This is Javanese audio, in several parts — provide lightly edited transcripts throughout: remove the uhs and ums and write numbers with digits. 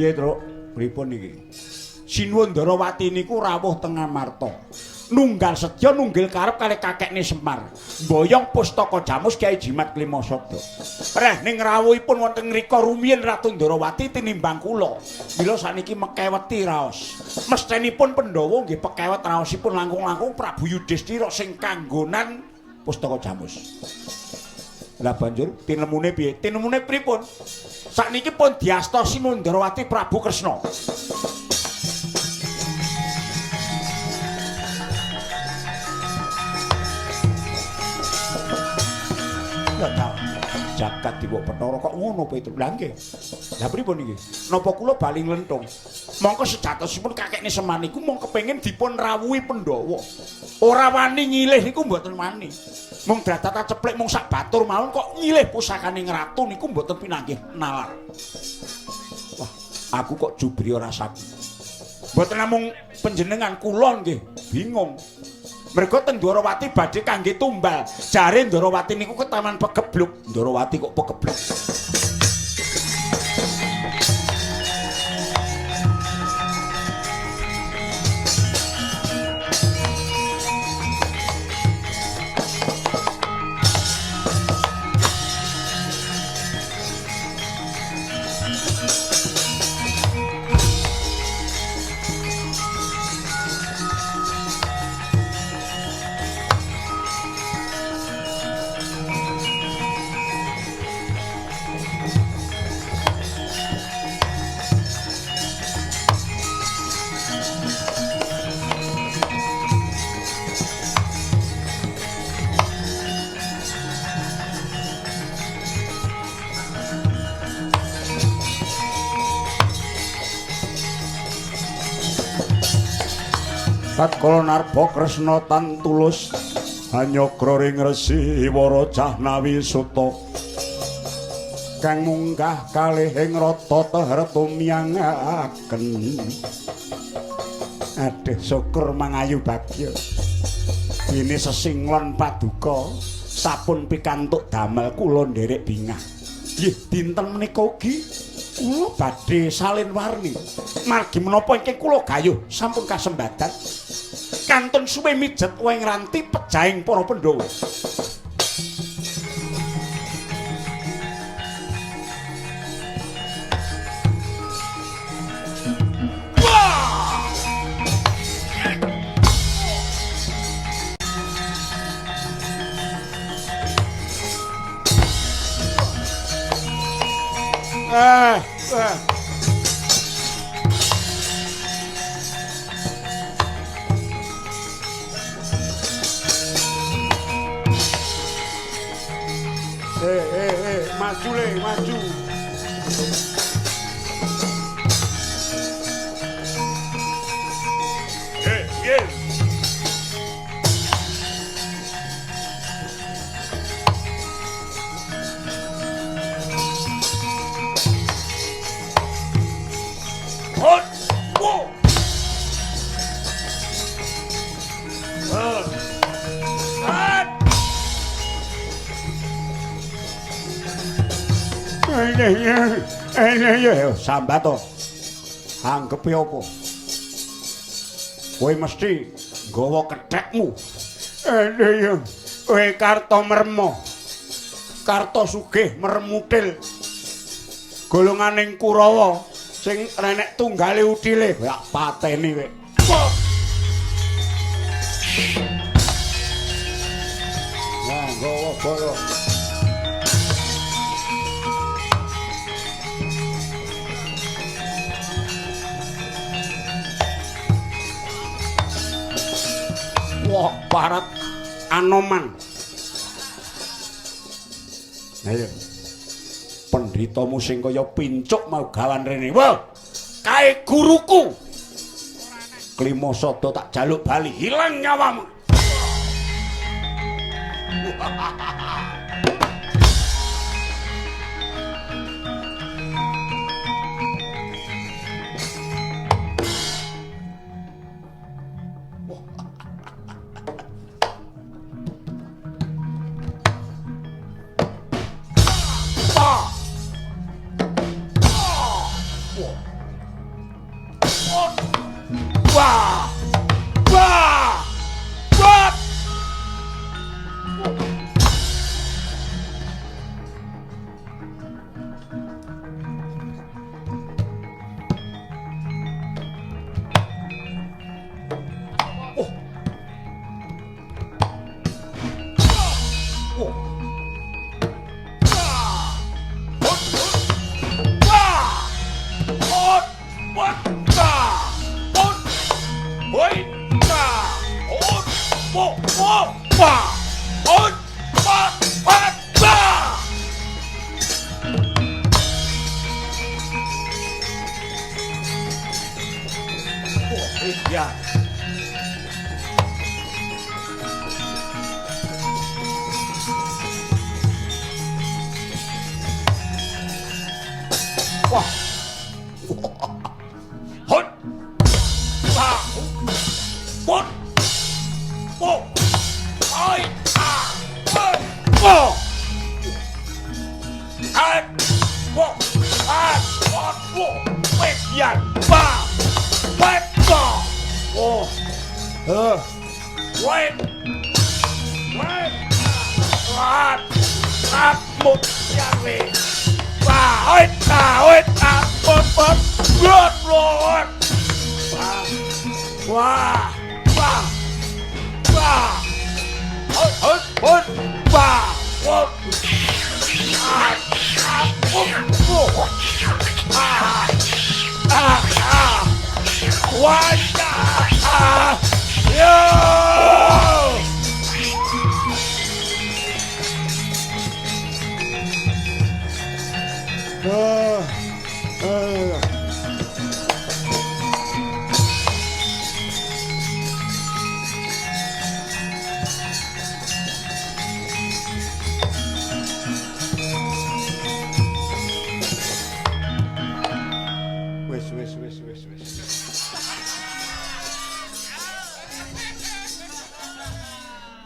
Piye, Truk? Pripun iki? Sinuwun Ndarawati niku rawuh teng Amarta. Nunggal sedya nunggil karep kalih kakekne Semar. Mboyong pustaka Jamus Kyai Jimat Klimasada. Reh ning rawuhipun wonten ngrika rumiyin Ratu Ndarawati tinimbang kula. Mila sakniki mekeweti raos. Mestenipun Pandhawa nggih pekewet raosipun langkung-langkung Prabu Yudhistira sing kanggonan pustaka Jamus. Lah banjur tinemune piye? Tinemune pripun? Sakniki pun diasta Sinuwun Ndarawati Prabu Kresna. Jagat Dewa Bathara kok ngono Petruk. Lah nggih. Lah pripun iki? Napa kula bali nglenthung? Mongko sejatosipun kakekne Semar niku mung kepengin dipun rawuhi Pandhawa. Ora wani nyilih niku mboten wani. Mung dratata ceplik mung sak batur mawon kok nyilih pusakane ratu niku mboten pinanggih nalar. Wah, aku kok jubri ora saku. Mboten namung panjenengan kula nggih bingung. Mergo teng Ndwarawati badhe kangge tumbal. Jare Ndwarawati niku ketaman pegebluk. Ndwarawati kok pegebluk. Tatkala narpa Kresna tan tulus hanyakra ring Resi Wara Jahnawi Suta kang munggah kalih ing rata teher tumyangaken. Aduh syukur mangayu bagya. Dene sesinglon paduka sampun pikantuk damel kula nderek bingah. Nggih dinten menika ugi kula badhe salin warni. Margi menapa ingkang kula gayuh sampun kasembadan kantun suwe mijet weng ranti pejahing para Pandhawa. Maju le, maju. Sambat to. Anggepe apa? Kowe mesti nggawa kethekmu. Kowe Karta Mermo. Karta sugih mermutil. Golonganing Kurawa sing renek tunggale utile, tak pateni kowe. Nah, nggawa bala. Wah, parat Anoman. Ayo. Pendhitamu sing kaya pincuk mau gawan rene. Wah, kae guruku. Klimasada tak jaluk bali, hilang nyawamu. Wah! Wah! Wah! Oh. Oh. Ya. Wah. Hot. Ba. Bot. Bo. Oi. A. Bo. Bo. A. Bo. A. Bo. Bo. Wes ya. Ba. Wet. Ba. Oh. Wet. Wet. Wat. Wat. Mut. Ya we. Ba. Oi. Ta. Oi. Ta. Bot. Bot. Bot. Bot. Wah. Wah. Wah. Oi. Oi. Oi. Wah. Wah. Ah. Ah. Oh. Ah. Ah. Ah. Wah. Ah. Yo. Ah. Ah. Wis wis wis wis wis.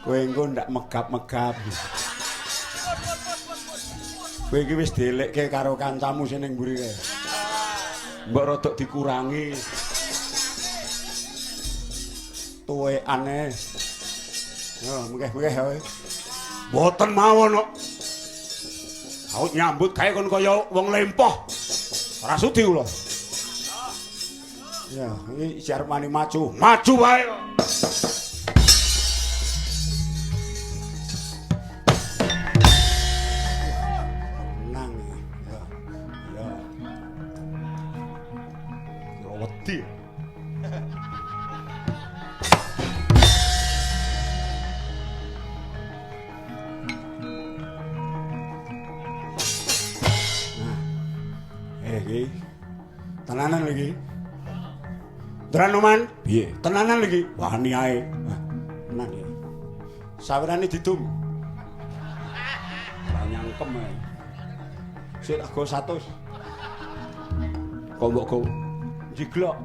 Kowe engko ndak megap-megap. Kowe iki wis dielekke karo kancamu sing ning mburi kae. Mbok rodok dikurangi. Tuwekane. Yo, mengkeh-mengkeh kowe. Mboten mawon kok. Aku nyambut gawe kon kaya wong lempoh. Ora sudi kula. Ya, iki isih arep wani maju. Maju wae kok. Menang iki. Ya. Ya. Kira wedi. Nah. Iki. Tenanan lagi. Tenan Oman? Piye? Tenanan lagi. Wani ae. Tenan iki. Sawirane didum. Ora nyangkem ae. Sik tak go 100. Kok mbok go jiglok.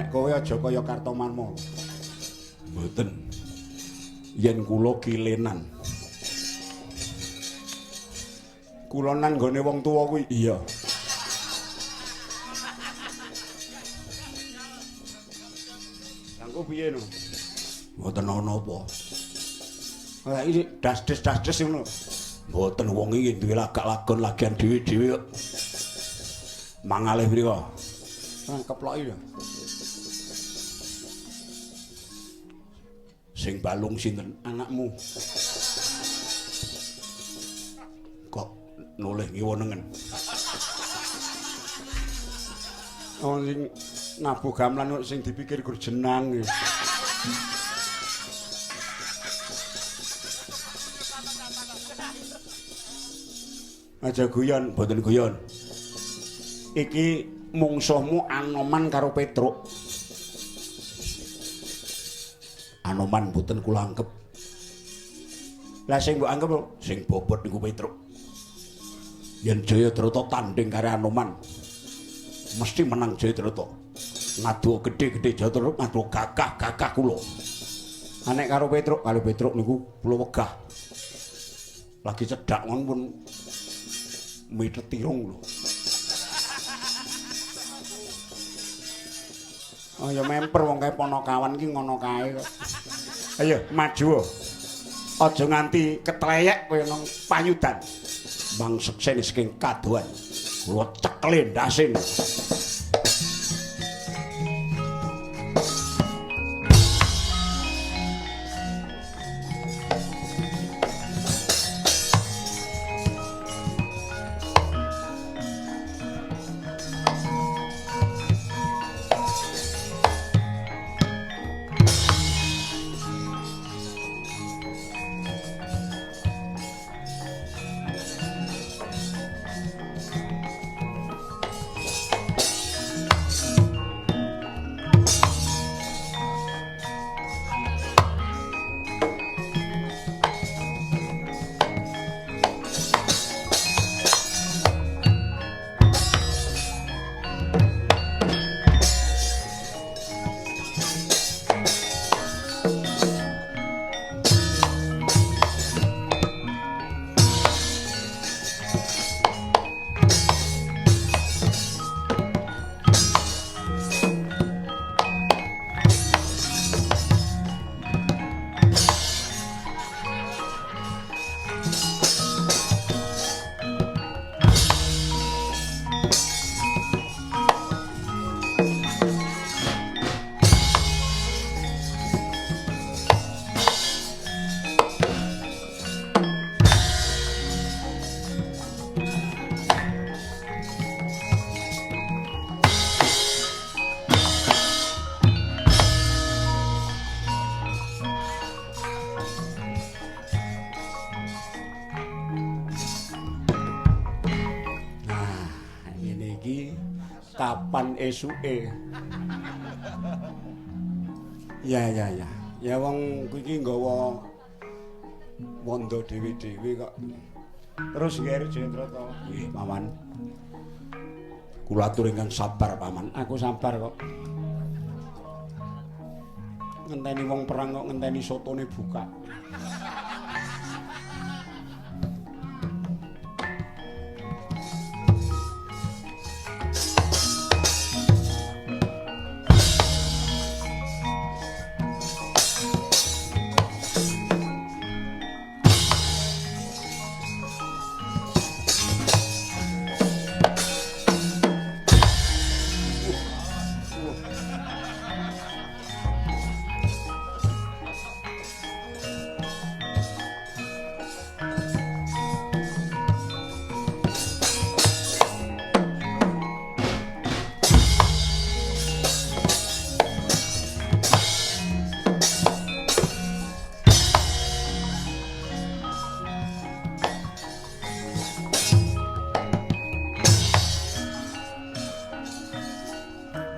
Kowe aja kaya Kartomarmo. Mboten. Yen kula kilenan. Kulonan nggone wong tuwa kuwi. Iya. Lah engko piye no? Mboten ana apa. Lah iki das-des ngono. Mboten wong iki duwe lagak-lagon lagian dhewe-dhewe kok. Mangalih mriko. Nang keploki lho. Sing balung sinten? Anakmu. Kok noleh ngiwa nengen. Oh sing nabuh gamelan kok sing dipikir gur jenang. Aja guyon, mboten guyon. Iki mungsuhmu Anoman karo Petruk. Anoman mboten kula anggep. Lah sing mbok anggep sing bobot niku Petruk. Yen Jayadrata tanding karo Anoman, mesti menang Jayadrata. Ngadu gedhe-gedhe Jayadrata, ngadu gagah-gagah kula. Anek karo Petruk, karo Petruk niku kula wegah. Lagi cedhak ngono pun mithet irung lho. Oh ya memper wong kae ponokawan iki ngono kae kok. Ayo maju. Aja nganti ketleyek kowe nang panyudan. Mang sekseni saking kadohan. Kula cekle ndase. Kapan esuke? Ya ya ya. Ya wong kuwi iki nggawa wondo dhewe-dhewe kok. Terus nggih Jayadrata. Nggih, Paman. Kula atur ingkang sabar, Paman. Aku sabar kok. Ngenteni wong perang kok ngenteni sotone buka.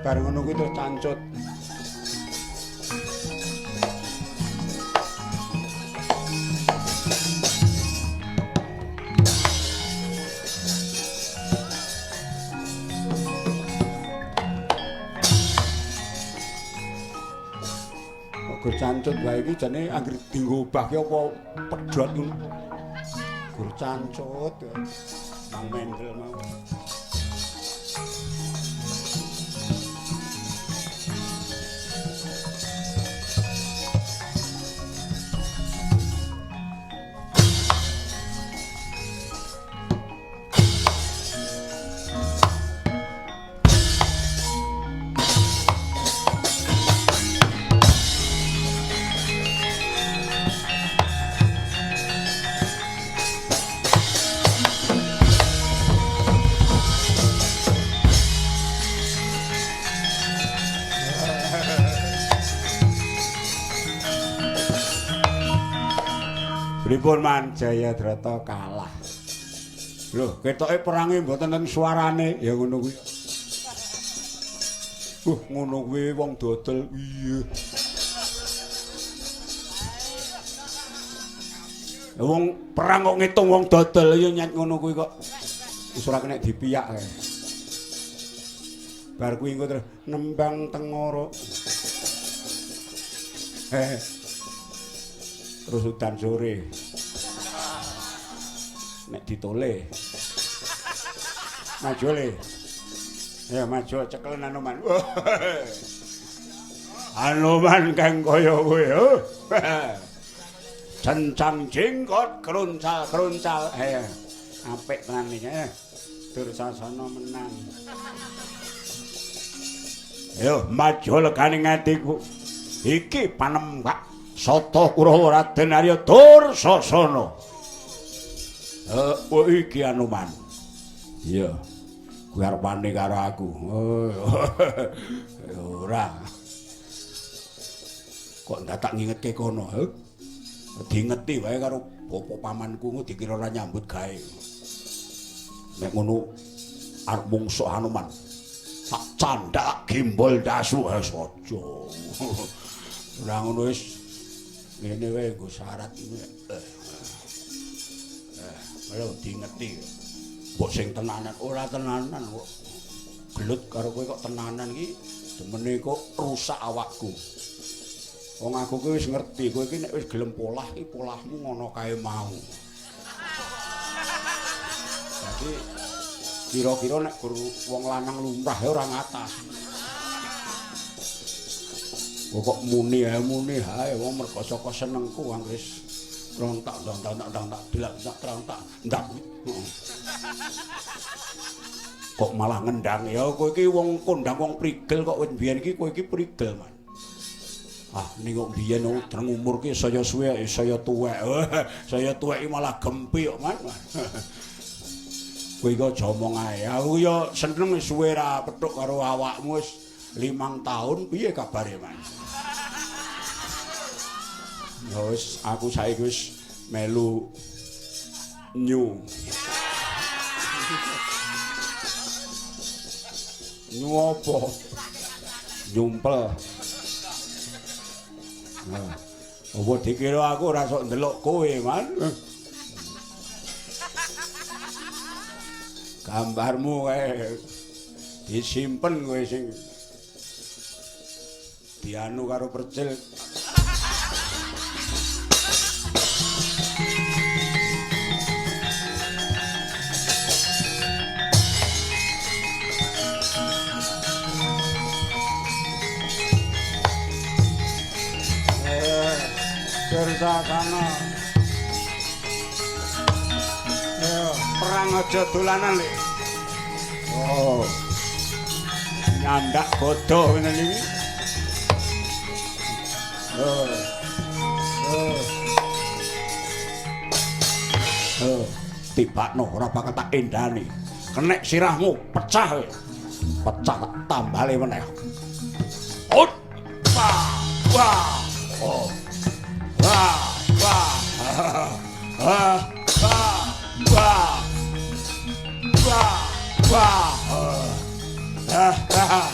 Bar ngono kuwi terus cancut. Cancut wae iki jane anggere dienggo obah ki apa pedhot ngono. Gur cancut. Mang mendel mau. Pripun Man Jayadrata kalah. Lho, ketoke perange mboten enten suarane, ya ngono kuwi. Ngono kuwi wong dodol. Iya. Wong perang kok ngitung wong dodol ya nyet ngono kuwi kok. Wis ora kena dipiyak kae. Bar kuwi engko terus nembang tengoro. Terus udan sore. Nek ditole. Maju le. Ya maju cekelen Anoman. Anoman kang kaya kowe. Cencang jenggot kruncal-kruncal. Apik tenan iki. Dursasana menang. Ayo maju legane atiku. Iki panembak Sata Kurawa Raden Arya Dursasana. Oh iki Anoman. Iya. Kuwi arep wani karo aku. Ora. Kok ndadak ngingetke kono, he? Dingeti wae karo bapa pamanku ngono dikira ora nyambut gawe. Nek ngono arep mungsuh Anoman. Tak candhak gimbol dasu wis aja. Ora ngono wis ngene wae nggo syarat iki. Lho dingeti. Mbok sing tenanan ora tenanan kok. Gelut karo kowe kok tenanan iki demene kok rusak awakku. Wong aku ki wis ngerti kowe iki nek wis gelem polah iki polahmu ngono kae mau. Dadi kira-kira nek gur wong lanang lumrah ya ora ngatas. Kok muni ae wong mergo saka senengku wong wis rontak ndang ndang tak delak tak terontak ndak. Kok malah ngendang ya kowe iki wong kondang wong prigel kok wis biyen iki kowe iki prigel man. Ah ning kok biyen dreng umur ki saya suwe saya tuwek. Saya tuwek iki malah gempi kok man. Kowe iki aja omong ae. Aku ya seneng suwe ra petuk karo awakmu wis 5 tahun piye kabare man? Ya wis aku saiki wis melu nyu. Nyu apa? Nyumpel. Nah, apa dikira aku ora sok ndelok kowe, Man? Gambarmu kae disimpen kowe sing dianu karo percil. Dursasana. Ayo, perang aja dolanan, Lek. Oh. Nyandak bodho ngene iki. Oh. Oh. Oh, tibakno ora bakal tak endani. Kenek sirahmu pecah kowe. Pecah tak tambale meneh. Ut. Wah. Wah. Oh. Wah, wah, wah, wah, wah, wah, wah, ah, ah, ah,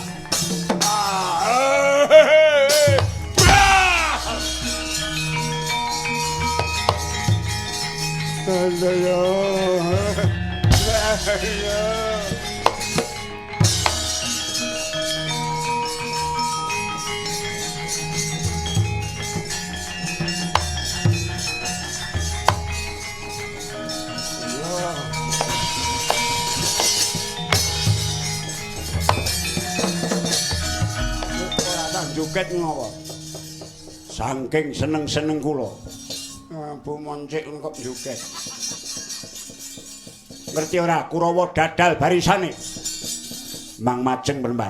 Joget ngopo? Saking seneng-seneng kula. Bu moncik kok joget. Ngerti ora Kurawa dadal barisane? Mang majeng Peremban.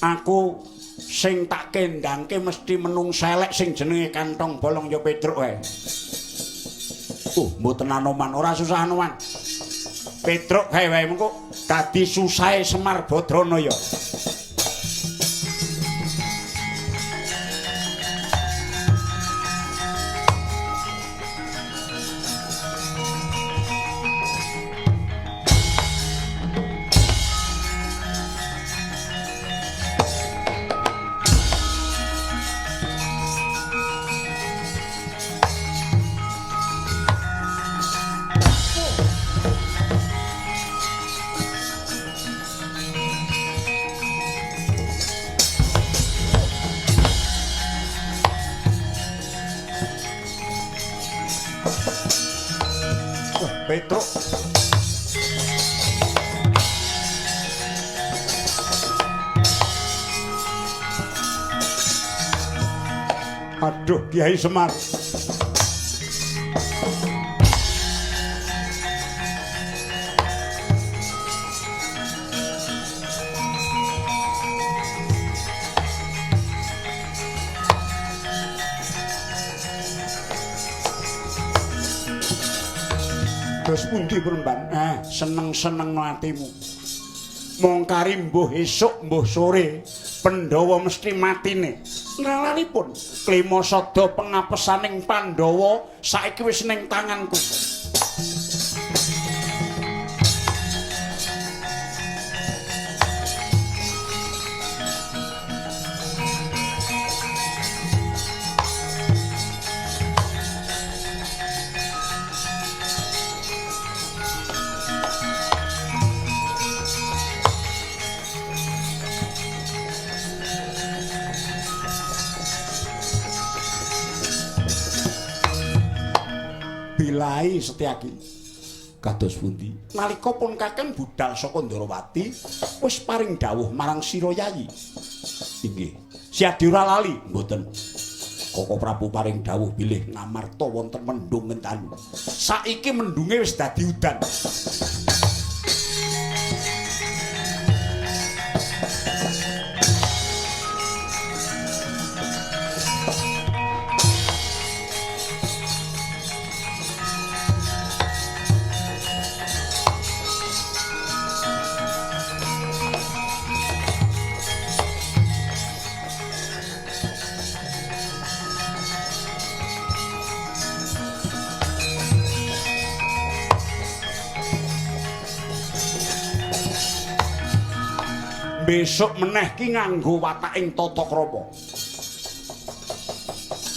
Aku sing tak kendangke mesti menungsa elek sing jenenge kantong bolong ya Petruk wae. Mboten anoman, ora susah anoman. Petruk kae wae mengko dadi susahe Semar Badrana ya. Petruk. Aduh, Kiai Semar. Terus pundi Peremban? Seneng-seneng atimu. Mong kari mbuh esuk mbuh sore, Pandhawa mesti matine. Nalanipun klima sada pengapesaning Pandhawa saiki wis ning tanganku. Bilai Setyaki kados pundi nalika pun kakang budal saka Ndarawati wis paring dawuh marang sira Yayi. Inggih. Siadi ora lali mboten. Koko Prabu paring dawuh bilih Ngamarta wonten mendung ngentanu. Saiki mendunge wis dadi udan. Besok meneh ki nganggo wataking tata krama.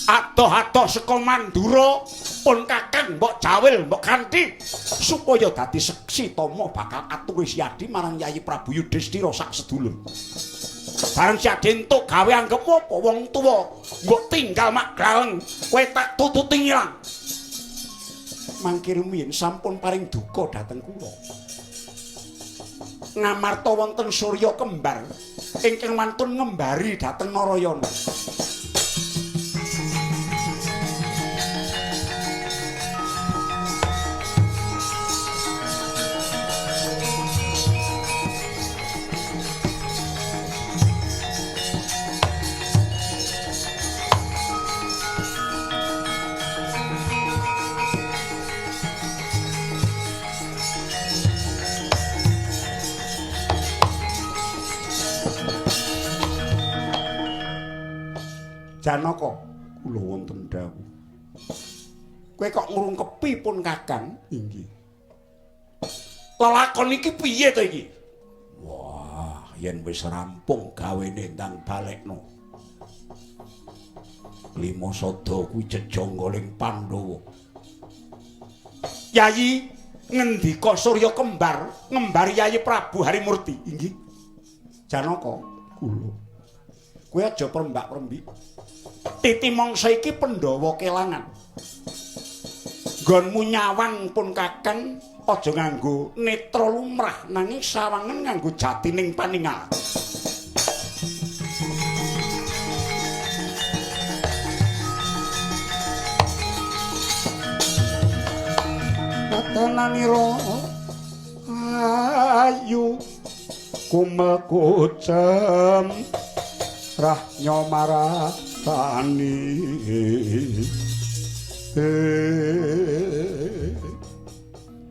Adoh-adoh saka Mandura pun kakang mbok jawil mbok kanthi supaya dadi seksi tama bakal aturi Siadi marang Yayi Prabu Yudhistira sak sedulur. Bareng Siadi entuk gawe anggep apa wong tuwa mbok tinggal mak graleng kowe tak tututi ngilang. Mangke rumiyin sampun paring duka dhateng kula. Ngamarta wonten surya kembar ingkang wantun ngembari dhateng Narayana. Janaka, kula wonten dawuh. Kowe kok ngrungkepi pun kakang? Inggih. Lelakon iki piye to iki? Wah, yen wis rampung gawene ndang balekno. Lima sada kuwi jejonggoling Pandhawa. Yayi ngendika surya kembar ngembar Yayi Prabu Harimurti. Inggih. Janaka, kula. Kowe aja perembak-perembik. Titi mangsa iki Pandhawa kelangan. Nggonmu nyawang pun kakang aja nganggo netra lumrah nanging sawangen nganggo jatining paningal. Tenanira ayu kumel kucem rahnyo maratani.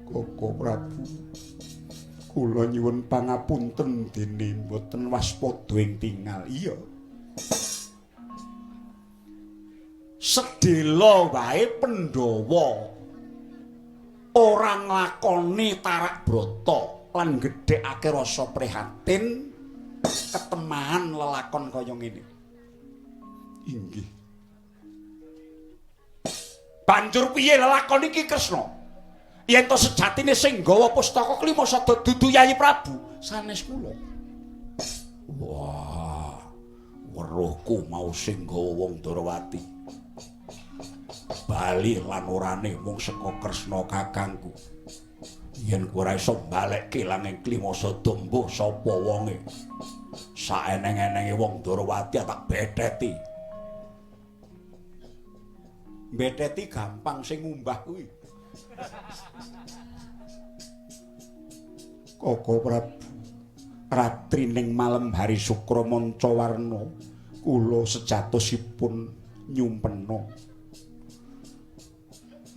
Koko Prabu, kula nyuwun pangapunten dene mboten waspada ing tingal. Iya. Sedhela wae Pandhawa ora nglakoni tarak brata lan gedhekake rasa prihatin ketemahan lelakon kaya ngene. Inggih. Banjur piye lelakon iki Kresna? Yen to sejatine sing nggawa pustaka Klimasada dudu Yayi Prabu, sanes kula. Wah, weruhku mau sing nggawa wong Darawati. Bali lan orane mung saka Kresna kakangku. Yen kowe ora iso balekke langing Klimasada mbuh sapa wonge. Saeneng-enenge wong Darawati tak betheti. Betheti gampang sing ngumbah kuwi. Koko Prabu, ratri ning malem hari Sukra manca warna kula sejatosipun nyumpena.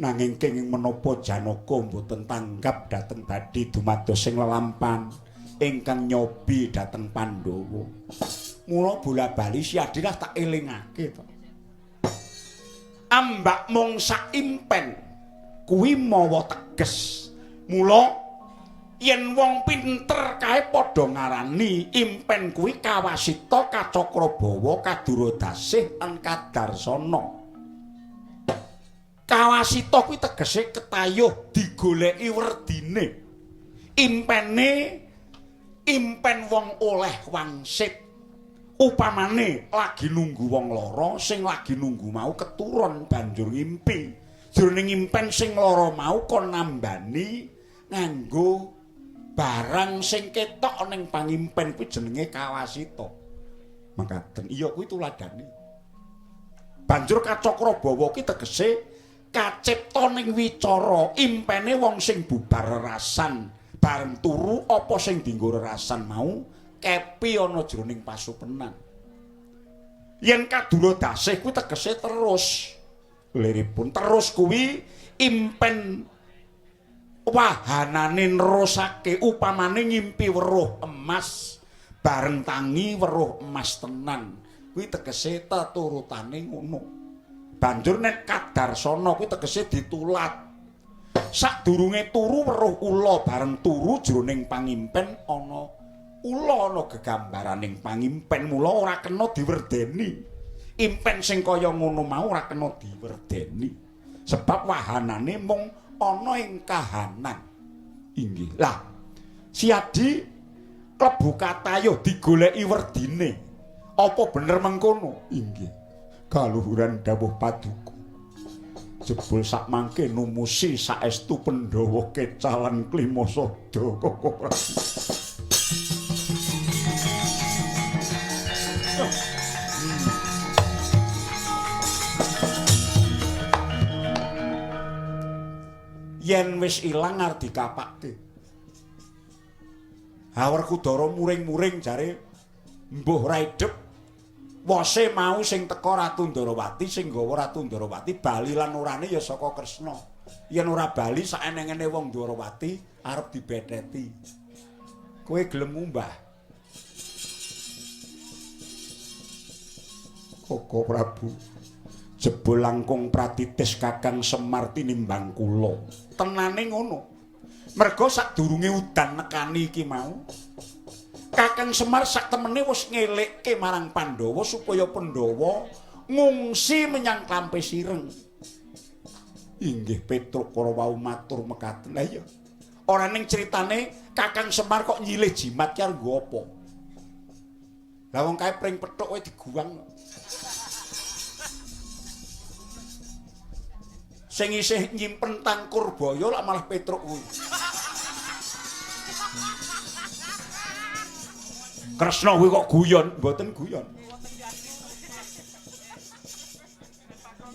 Nanging kenging menapa Janaka mboten tanggap dhateng badhe dumados sing lelampan ingkang nyobi dhateng Pandhawa. Mula bola-bali Siadilah tak elingake to. Ambak mung saimpen kuwi mawa teges. Mula yen wong pinter kae padha ngarani impen kuwi kawasita kacakrabawa kaduradasih lan kadarsana. Kawasita kuwi tegese ketayuh digoleki werdine. Impene impen wong oleh wangsit. Upamane lagi nunggu wong lara, sing lagi nunggu mau keturun banjur ngimpi. Jroning impen sing lara mau kon nambani nganggo barang sing ketok ning pangimpen kuwi jenenge kawasita. Mekaten. Iya kuwi tuladhane. Banjur kacakrabawa ki tegese kacipta ning wicara, impene wong sing bubar rerasan bareng turu apa sing dienggo rerasan mau kepi ana jroning pasupenan. Yen kaduradasih kuwi tegese terus. Liripun terus kuwi impen wahanane nerusake, upamane ngimpi weruh emas bareng tangi weruh emas tenan kuwi tegese teturutane ngono. Banjur nek kadarsana kuwi tegese ditulat. Sadurunge turu weruh ula bareng turu jroning pangimpen ana ula ana gegambaraning pangimpen, mula ora kena diwerdeni. Impen sing kaya ngono mau ora kena diwerdeni sebab wahanane mung ana ing kahanan. Inggih. Lah Siadi klebu katayuh digoleki werdine. Apa bener mengkono? Inggih. Kaluhuran dawuh paduka. Jebul sakmangke numusi saestu Pandhawa kecalan Klimasada Koko Prabu. Yen wis ilang arep dikapake. Hawerkudara muring-muring jare mbuh ra idep. Wose mau sing teka Ratu Ndarawati, sing nggawa Ratu Ndarawati bali lan orane ya saka Kresna. Yen ora bali saenengene wong Ndarawati arep dibetheti. Kowe gelem ngumbah? Koko Prabu, jebul langkung pratitis Kakang Semar tinimbang kula. Tenane ngono. Merga sadurunge udan nekani iki mau, Kakang Semar sak temene wis ngelekke marang Pandhawa supaya Pandhawa ngungsi menyang Klampe Sireng. Inggih Petruk kala wau matur mekaten. Lah iya. Ora ning critane Kakang Semar kok nyilih jimat ki arep nggo apa? Lah wong kae pring pethuk kowe diguwang. Sing isih nyimpen tangkur baya lak malah Petruk kuwi. Kresna kuwi kok guyon, mboten guyon.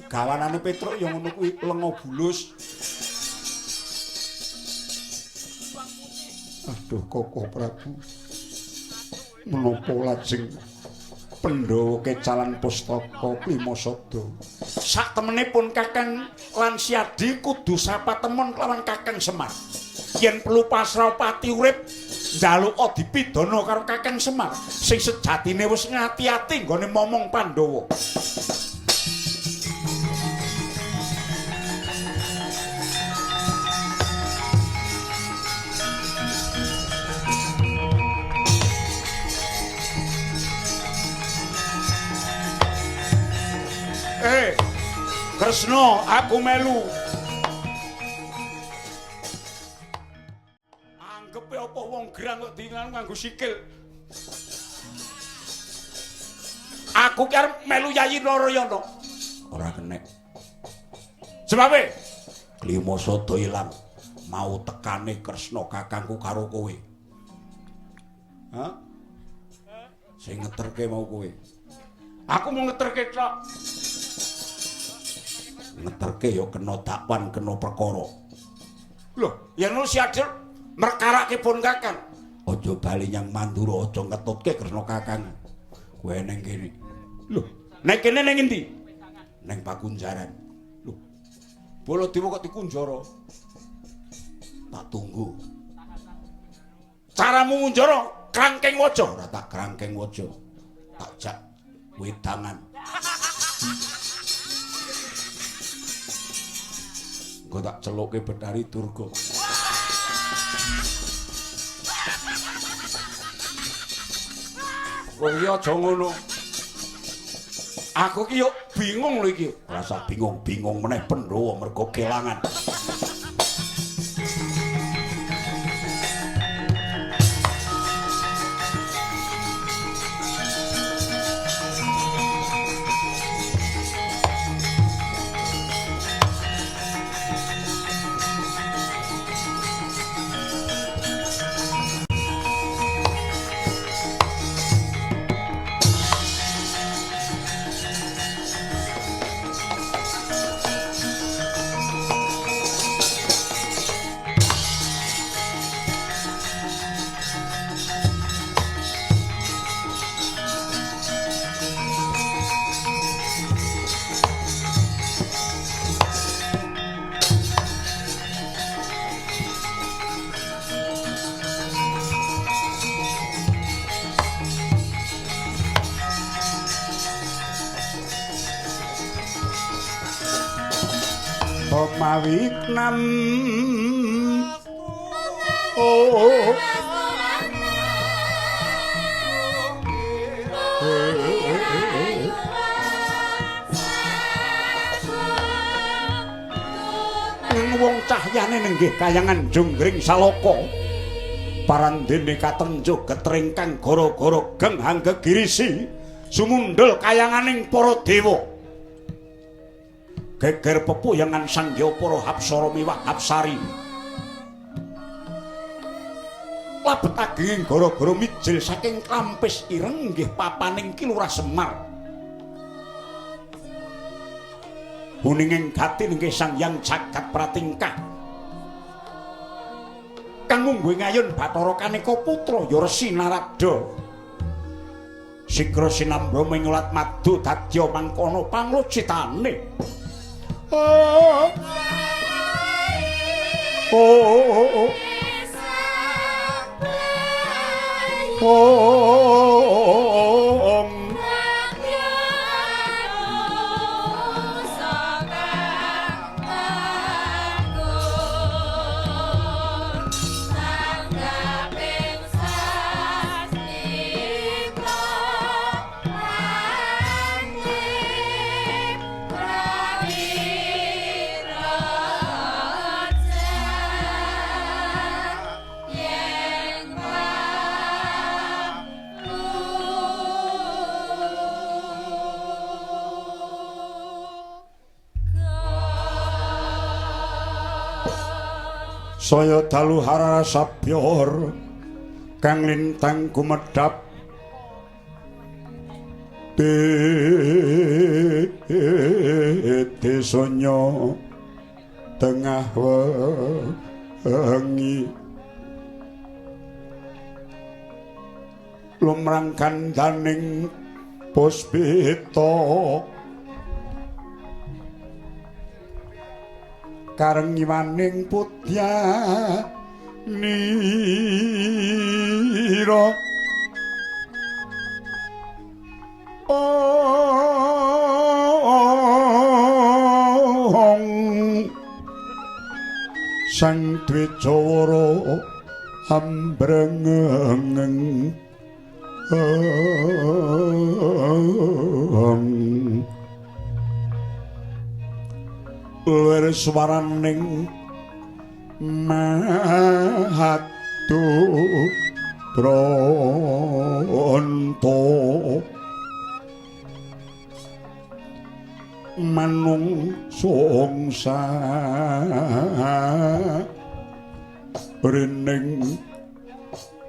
Gawanane Petruk ya ngono kuwi, lenga bulus. Aduh Koko Prabu, menapa lajeng Pandhawa kecalan pustaka Klimasada? Sak temenipun Kakang lan Siadi kudu sapatemon kelawan Kakang Semar. Yen perlu pasrah pati urip njaluka dipidana karo Kakang Semar sing sejatine wis ngati-ati nggone momong Pandhawa. Kresna, aku melu. Anggepe apa wong gerang kok dilan nganggo sikil. Aku ki arep melu Yayi Narayana. Ora kenek. Sebabe Klimasada ilang mau tekane Kresna kakangku karo kowe. Hah? Sing ngeterke mau kowe. Aku mau ngeterke tok. Ngeterke ya kena dakwan, kena perkara. Lho, yen ngono Siadil merkarake pun Kakang. Aja bali nyang Mandura, aja ngetutke Kresna Kakang. Kowe ning kene. Lho, nek kene ning endi? Ning Pakunjaran. Lho, Baladewa kok dikunjara? Tak tunggu. Caramu ngunjara krangkeng waja? Ora tak krangkeng waja. Tak jak wedangan. Engko tak celuke Bathari Durga. Kowe iki aja ngono. Aku ki yo bingung lho iki. Rasa bingung-bingung meneh Pandhawa mergo kelangan. Pamawiknam oh wong cahyane nenggih kayangan Jonggring Salaka parandene katenjo getring kang gara-gara geng hanggegirisi sumundhul kayanganing para dewa. Geger pepuyangan sangya para hapsara miwah hapsari. Labet agenging gara-gara mijil saking Klampis ireng nggih papaning Ki Lurah Semar. Huninging gati nggih Sang Hyang Jagat Pratingkah. Kang mungguh ngayun Bathara Kaneka putra ya Resi Narada. Sikra sinambra ming ulat madu dadya mangkono panglucitane. Oh. Oh. Oh. Saya dalu harasabyor kang lintang gumedhap desanya tengah wengi. Lumrang gandaning puspita kareng iwaning putya nira ong sang Dwijawara ambrengeng lir swaraning matu bronto manung songsa rining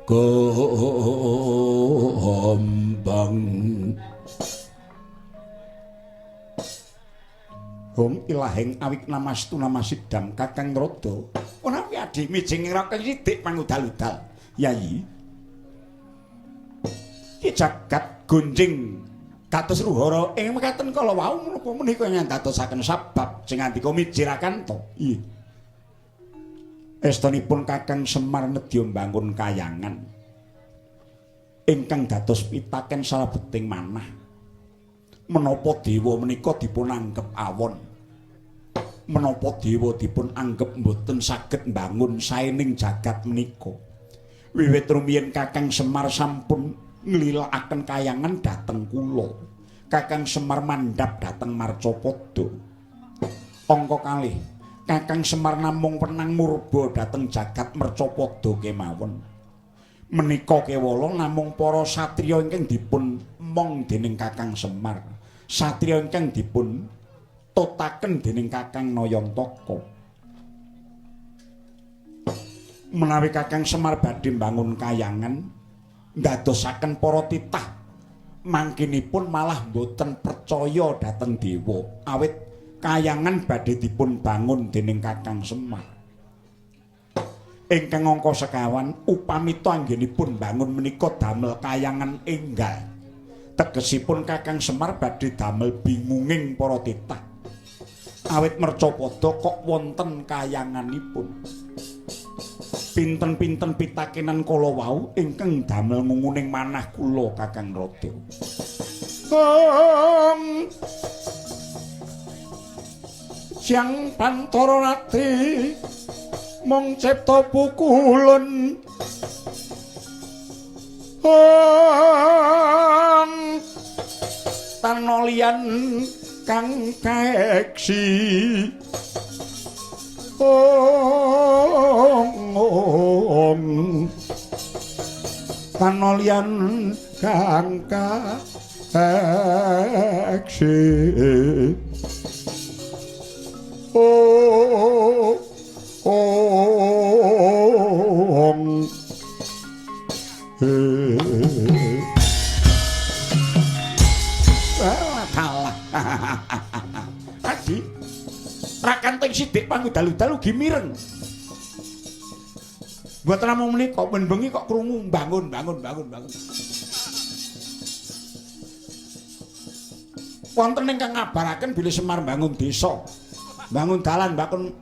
kembang. Hong ilahing awik namastu namasidam Kakang Rada. Ora adi mijing rakeng sithik pangudal-udal. Yayi. Ki jagat gonjing kados ruhara ing mekaten kala wau menapa menika ingkang dadosaken sabab sing ngandika mijirakanto. Iya. Estunipun Kakang Semar nedya mbangun kayangan ingkang dados pitaken salebeting manah. Menapa dewa menika dipun anggep awon? Menapa dewa dipun anggep mboten saged mbangun saening jagat menika? Wiwit rumiyin Kakang Semar sampun nglilakaken kayangan dhateng kula. Kakang Semar mandhap dhateng Marcapada. Angka kalih, Kakang Semar namung wenang murba dhateng jagat Mercapada kemawon. Menika kewala namung para satriya ingkang dipun mong dening Kakang Semar. Satriya ingkang dipun totaken dening Kakang Nayantaka. Menawi Kakang Semar badhe mbangun kayangan ndadosaken para titah mangkinipun malah mboten percaya dhateng dewa awit kayangan badhe dipun bangun dening Kakang Semar. Ingkang angka sekawan upamita anggenipun bangun menika damel kayangan enggal. Tegesipun Kakang Semar badhe damel bingunging para titah. Awit Mercapada kok wonten kayanganipun. Pinten-pinten pitakenan kala wau ingkang damel ngunguning manah kula Kakang Rada. Kang Siang Pantara Ratri mung cipta pukulun ong tanolian kang kaeksi ong ong tanolian kang kaeksi ong ong. Kalah. Adi, rakanting sidik pangudal-udal ugi mireng. Mboten namung menika ben bengi kok krungu bangun bangun bangun bangun. Wonten ingkang ngabaraken bilih Semar bangun desa, bangun dalan, bangun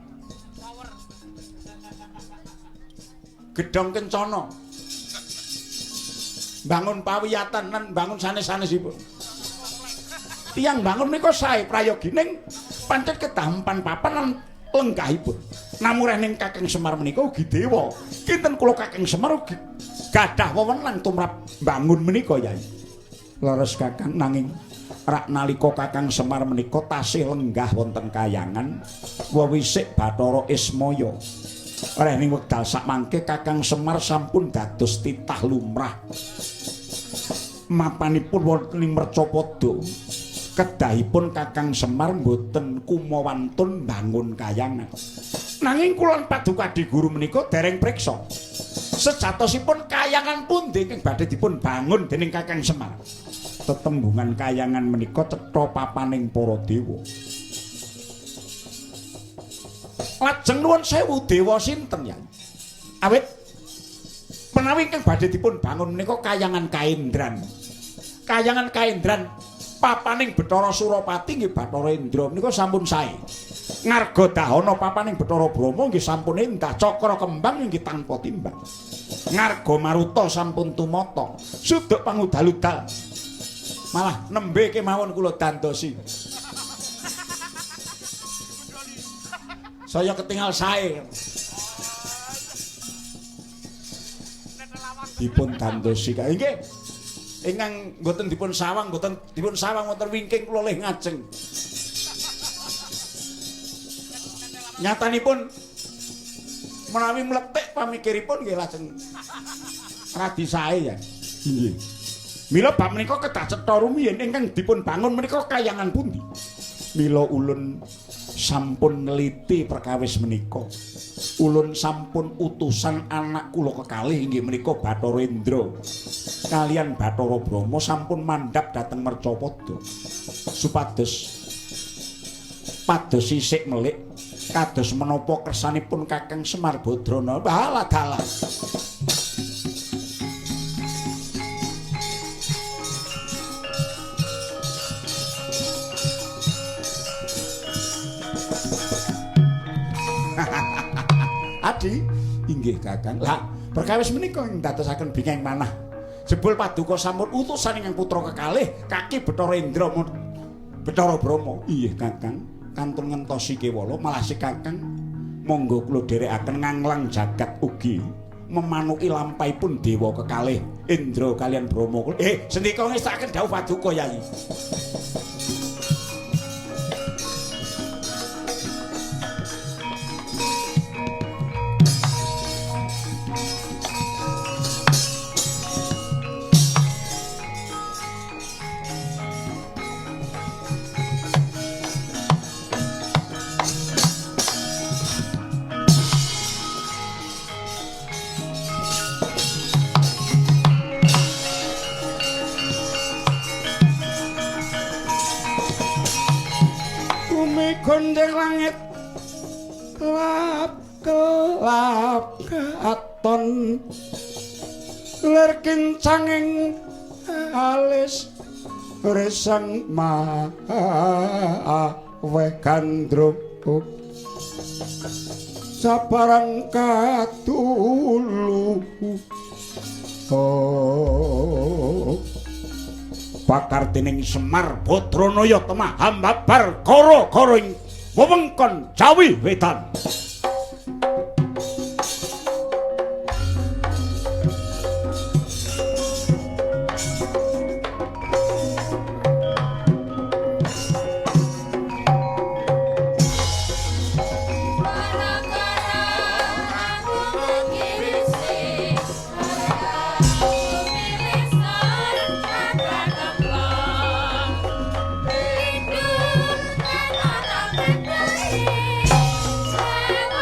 gedhong kencana, bangun pawiyatan lan bangun sanes-sanesipun. Tiyang bangun menika sae prayogining pancet ketampan papan lan lenggahipun. Namung rening Kakang Semar menika ugi dewa. Kinten kula Kakang Semar ugi gadah wewenang tumrap bangun menika, Yai. Leres Kakang, nanging rak nalika Kakang Semar menika tasih lenggah wonten kayangan wewisik Bathara Ismaya. Rening wekdal sakmangke Kakang Semar sampun dados titah lumrah. Mapanipun wonten ing Mercapada. Kedahipun Kakang Semar mboten kumawantun bangun kayangan. Nanging kula paduka Adi Guru menika dereng priksa. Sejatosipun kayangan pundi ingkang badhe dipun bangun dening Kakang Semar? Tetembungan kayangan menika cetha papaning para dewa. Lajeng nuwun sewu dewa sinten, Yai? Awit Menawi ingkang badhe dipun bangun menika Kayangan Kaendran. Kayangan Kaendran papaning Bathara Surapati nggih Bathara Indra menika sampun sae. Ngarga Dahana papaning Bathara Brahma nggih sampun endah, Cakra Kembang nggih tanpa timbang. Ngarga Maruta sampun tumata, suduk pangudal-udal. Malah nembe kemawon kula dandosi. Saya ketinggal sae. Dipun dandosi kae nggih. Ingkang mboten dipun sawang, mboten dipun sawang wonten wingking kula leh ngajeng. Nyatanipun menawi mlethik pamikiripun nggih lajeng radi sae ya. Nggih. Mila bab menika kedah cetha rumiyin ingkang dipun bangun menika kayangan pundi? Mila ulun sampun neliti perkawis menika. Ulun sampun utusan anak kula kekalih inggih menika Bathara Indra kalian Bathara Brahma sampun mandhap dhateng Mercapada supados pados sisik melik kados menapa kersanipun Kakang Semar Badrana. Halah dalah. Adi, inggih Kakang. Lah, perkawis menika ing dadosaken bingeng manah. Jebul paduka sampun utusan ingkang putra kekalih kaki Bathara Indra Bathara Brahma. Inggih Kakang, kantun ngentosi kewala malah si Kakang monggo kula dherekaken nganglang jagat ugi memanuki lampahipun dewa kekalih Indra kalian Brahma. Sendika ngestakaken dawuh paduka Yayi. Gondeng langit kelap kelap katon lir kincanging alis resang mawe gandrung sabarang katulu. Oh, bakar dening Semar Badranaya temah hambabar kara-kara ing wewengkon Jawi Wetan. Thank you.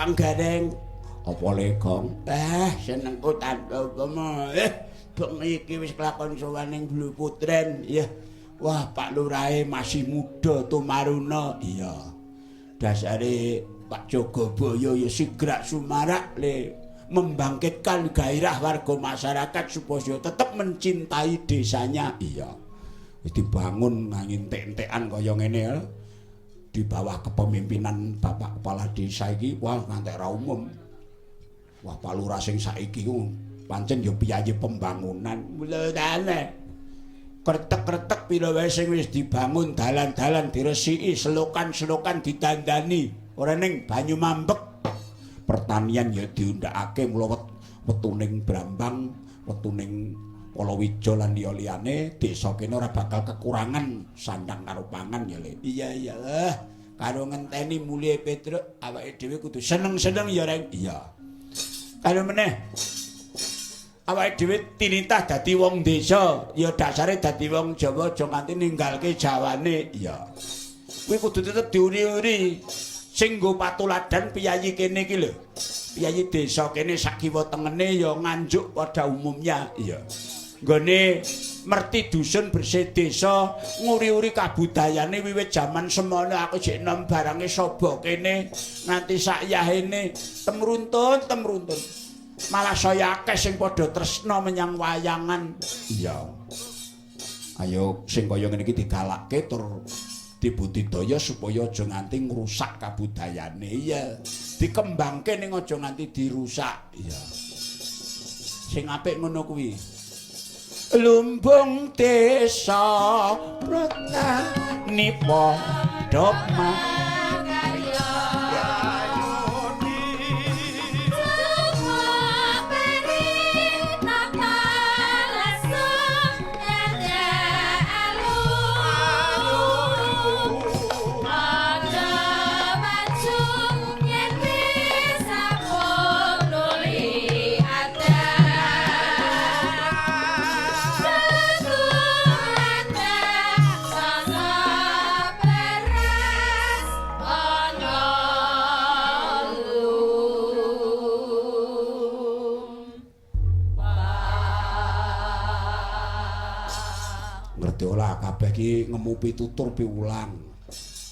Kang Gareng. Apa le, Gong? Senengku tanpa upama. Bengi iki wis kelakon sowan ning Blue Putren. Ya. Wah, Pak Lurahe masih muda tumaruna. Iya. Dasare Pak Jogoboyo ya sigrak sumarak le membangkitkan gairah warga masyarakat supaya tetep mencintai desanya. Iya. Wis dibangun nganti entek-entekan kaya ngene ya. Di bawah kepemimpinan Bapak Kepala Desa iki, wah ngantek ra umum. Wah, Pak Lurah sing saiki ku pancen ya piyayi pembangunan. Mulane kretek-kretek pira wae sing wis dibangun, dalan-dalan diresiki, selokan-selokan ditandani, ora ning banyu mambek. Pertanian ya diundhakake, mula wetuning brambang, wetuning palawija lan liya-liyane, desa kene ora bakal kekurangan sandang karo pangan ya, Le. Iya iya, karo ngenteni mulihe Petruk, awake dhewe kudu seneng-seneng ya, Reng. Iya. Karo meneh awake dhewe tinitah dadi wong desa, ya dasare dadi wong Jawa aja nganti ninggalke Jawane. Iya. Kuwi kudu tetep diuri-uri. Sing nggo patuladan piyayi kene iki lho. Piyayi desa kene sak kiwa tengene ya Nganjuk pada umumnya. Iya. Nggone merti dusun bersih desa nguri-uri kabudayane wiwit jaman semono aku jek enom barange saba kene nganti sak yahene temruntun temruntun. Malah saya akeh sing padha tresna menyang wayangan. Iya. Ayo sing kaya ngene iki digalakke tur dibudidaya supaya aja nganti ngrusak kabudayane. Iya. Dikembangke ning aja nganti dirusak. Iya. Sing apik ngono kuwi. Lumbung desa protani padha ngerti ora kabeh iki ngemu pitutur piwulang.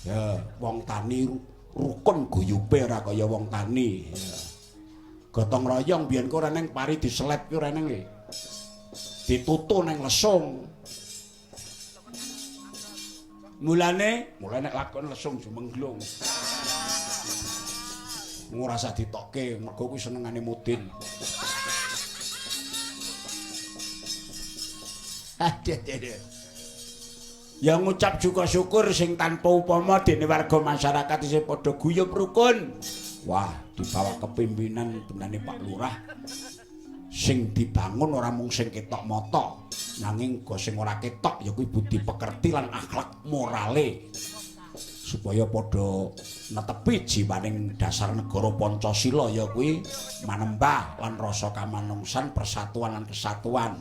Ya, wong tani rukun guyupe ora kaya wong tani. Ya. Gotong royong biyen ku ora neng pari diselep ki ora neng e. Ditutu neng lesung. Mulane, mulane nek lakon lesung jumengglung. Ora usah ditokke mergo kuwi senengane mudin. Aduh. Ya ngucap juga syukur sing tanpa upama dene warga masyarakat isih padha guyub rukun. Wah, di bawah kepimpinan benane Pak Lurah sing dibangun ora mung sing ketok mata, nanging uga sing ora ketok ya kuwi budi pekerti lan akhlak morale. Supaya padha netepi jiwaning dasar negara Pancasila ya kuwi manembah lan rasa kamanungsan, persatuan lan kesatuan.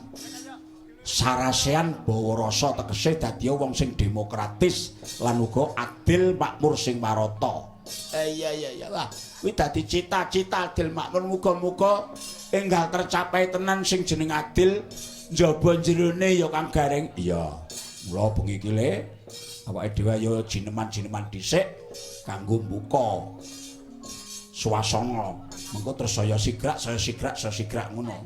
Sarasean bawa rasa tegese dadi wong sing demokratis lan uga adil makmur sing warata. Iya iya iya wah, kuwi dadi cita-cita adil makmur, muga-muga enggal tercapai tenan sing jeneng adil njaba jerone ya Kang Gareng. Iya. Mula bengi iki le awake dhewe ayo jineman-jineman dhisik kanggo mbuka swasana. Mengko terus saya sigrak, saya sigrak, saya sigrak ngono.